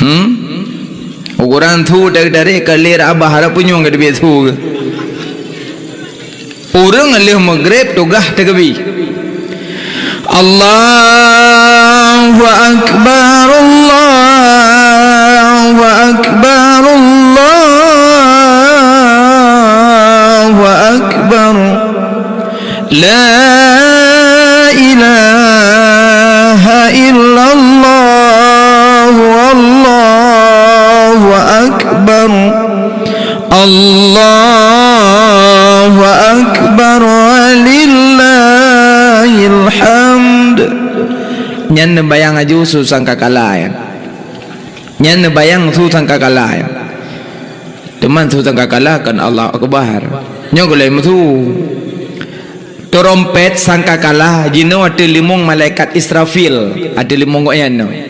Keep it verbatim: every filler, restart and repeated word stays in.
Hmm? Ukuran su dari-dari ka lé abah, harap punyueng ka teubiet su. Ureuëng lheueh maghrib tugaih teukeubie. Allahu Akbar, Allahu Akbar, Allahu Akbar. La ilaha illallah, wallahu akbar. Allahu akbar, walillahil hamd. Nyan neubayang aju su sangkakala, ya. Nyan neubayang su sangkakala, ya. Teuma su sangkakala kan Allahu Akbar. Nyoe gulai meusu. Trompet sangkakala jinoe ateueh limong malaikat Israfil, ateueh limong gobnyan nyoe.